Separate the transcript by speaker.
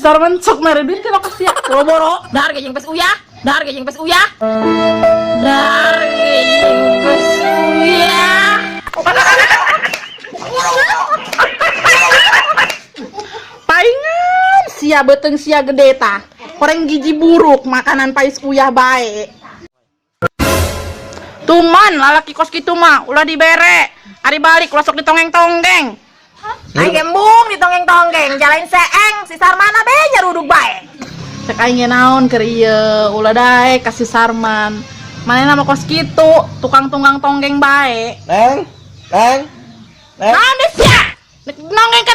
Speaker 1: Sarman sok mere duit ke lokasi ya.
Speaker 2: Boro-boro, dahar ge jeung pes uyah, dahar ge jeung pes uyah. Dahar ge jeung pes uyah.
Speaker 1: Paingan sia beuteung sia gede tah. Koreng gizi buruk makanan pais uyah bae. Tuman lalaki kos kitu mah ulah dibere. Ari balik ulah sok ditongeng-tonggeng.
Speaker 2: Aing embung ditongeng-tonggeng, jalain seeng, si Sarmana be nyaruduk bae.
Speaker 1: Cek aing ge naon keur ieu, ulah daek ka si Sarman. Manehna mah kos kitu, tukang tunggang tonggeng bae.
Speaker 3: Neng, Neng, Neng.
Speaker 1: Naon deh sia? Nek nonggeng ka